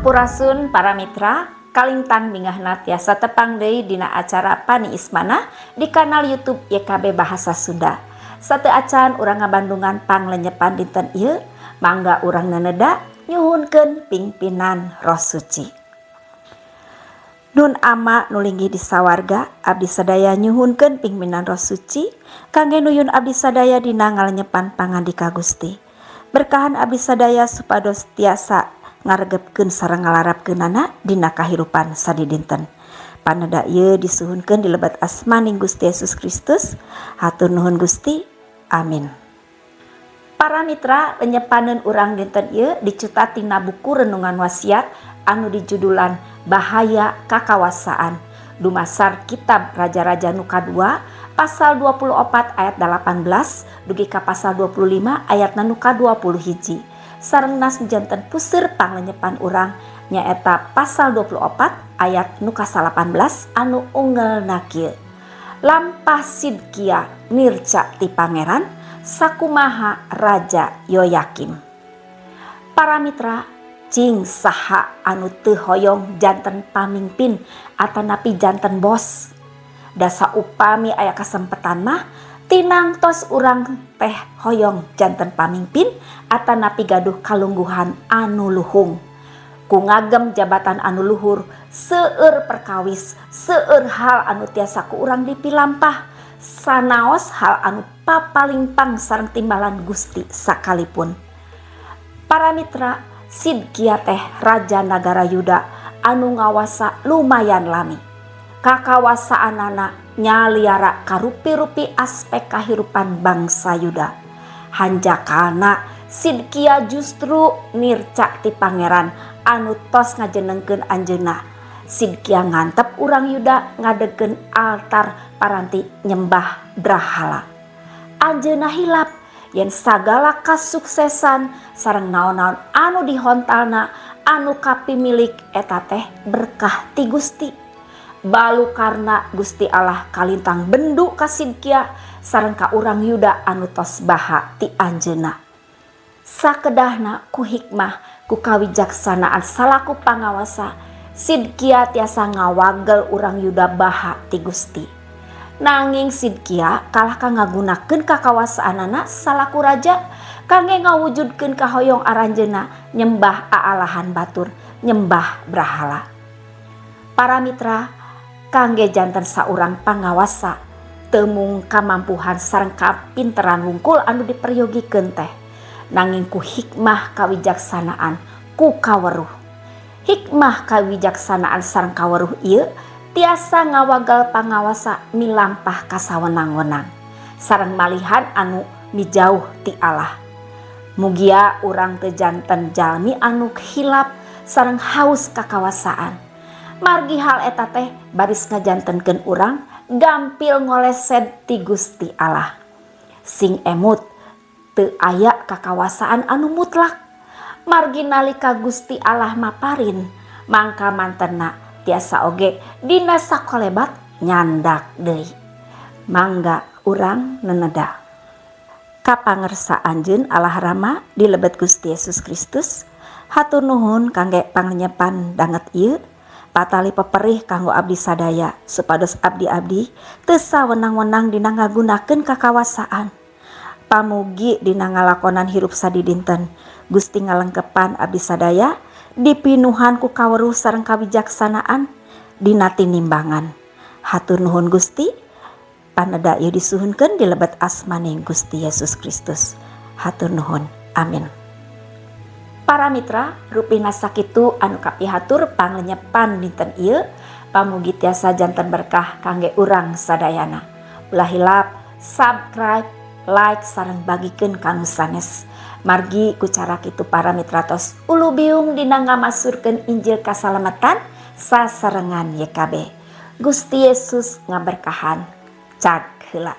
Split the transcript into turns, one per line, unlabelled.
Sampurasun, para mitra. Kalintang bingahna tiasa tepang deui dina acara Paniis Manah di kanal YouTube YKB Bahasa Sunda. Sateuacan urang ngabandungan panglenyepan dinten ieu, mangga urang neneda nyuhunkeun pingpinan Roh Suci. Nun Ama nu linggih di sawarga, abdi sadaya nyuhunkeun pingpinan Roh Suci kangge nuyun abdi sadaya dina ngalenyepan pangandika Gusti. Berkahan abdi sadaya supados tiasa ngaregepkeun sareng ngalarapkeunana dina kahirupan sadidinten. Paneda ieu disuhunkeun di lebet asmaning Gusti Yesus Kristus. Hatur nuhun, Gusti. Amin. Para mitra, lenyepaneun urang dinten ieu dicuta tina buku Renungan Wasiat anu dijudulan Bahaya Kakawasaan, dumasar kitab Raja-Raja nu kadua pasal 24 ayat 18 dugi ka pasal 25 ayat nu ka-21, sareng nas janten puseur panglenyepan urang nyaeta pasal 24 ayat nu ka-18 anu unggelna kieu: "Lampah Sidkia nirca ti Pangeran sakumaha Raja Yoyakim." Para mitra, cing saha anu teu hoyong janten pamimpin atanapi janten bos? Da saupami aya kasempetan mah, tinangtos urang teh hoyong janten pamimpin atanapi gaduh kalungguhan anu luhung. Ku ngagem jabatan anu luhur, seueur perkawis, seueur hal anu tiasa ku urang dipilampah, sanaos hal anu papalingpang sareng timbalan Gusti sakalipun. Para mitra, Sidkia teh raja nagara Yuda anu ngawasa lumayan lami. Kakawasaanana nyaliara karupi-rupi aspek kahirupan bangsa Yuda. Hanjakalna, Sidkia justru nirca ti Pangeran anu tos ngajenengkeun anjeunna. Sidkia ngantep urang Yuda ngadegkeun altar paranti nyembah brahala. Anjeunna hilap yen sagala kasuksesan sareng naon-naon anu dihontalna anu kapimilik eta teh berkah ti Gusti. Balukarna, Gusti Allah kalintang bendu ka Sidkia sareng ka urang Yuda anu tos baha ti anjeunna. Sakedahna ku hikmah, ku kawijaksanaan salaku pangawasa, Sidkia tiasa ngawagel urang Yuda baha ti Gusti. Nanging Sidkia kalah ka ngagunakeun kakawasaanana salaku raja kangge ngawujudkeun kahoyong aranjeunna nyembah aalahan batur, nyembah brahala. Para mitra, kangge janten saurang pangawasa teu mung kamampuhan sareng kapinteran wungkul anu diperyogikeun teh, nanging ku hikmah, kawijaksanaan, ku kaweruh. Hikmah, kawijaksanaan sareng kaweruh ieu tiasa ngawagel pangawasa milampah kasawenang-wenang sareng malihan anu mijauh ti Allah. Mugia urang teu janten jalmi anu hilap sareng haus kakawasaan, margi hal eta teh baris ngajantenkeun urang gampil ngolesed ti Gusti Allah. Sing emut, teu aya kakawasaan anu mutlak, margi nalika Gusti Allah maparin, mangka mantena tiasa oge dina sakolebat nyandak deui. Mangga urang neneda. Kapangersa Anjeun, Allah Rama, di lebet Gusti Yesus Kristus, hatur nuhun kangge panglenyepan danget ieu. Patali peperih kanggo abdi sadaya supados abdi-abdi teu sawenang-wenang dina ngagunakeun kakawasaan. Pamugi dina ngalakonan hirup sadidinten, Gusti ngalengkepan abdi sadaya dipinuhan ku kaweruh sareng kawijaksanaan dina tinimbangan. Hatur nuhun, Gusti. Paneda ieu disuhunkeun di lebet asmaning Gusti Yesus Kristus. Hatur nuhun. Amin. Para mitra, rupina sakitu anu kapihatur panglenyepan dinten ieu. Pamugi tiasa janten berkah kangge urang sadayana. Ulah hilap subscribe, like, sareng bagikeun ka nu sanes, margi ku cara kitu para mitra tos ulubiung dina ngamasurkeun Injil kasalamatan sasarengan YKB. Gusti Yesus ngaberkahan. Cag heula.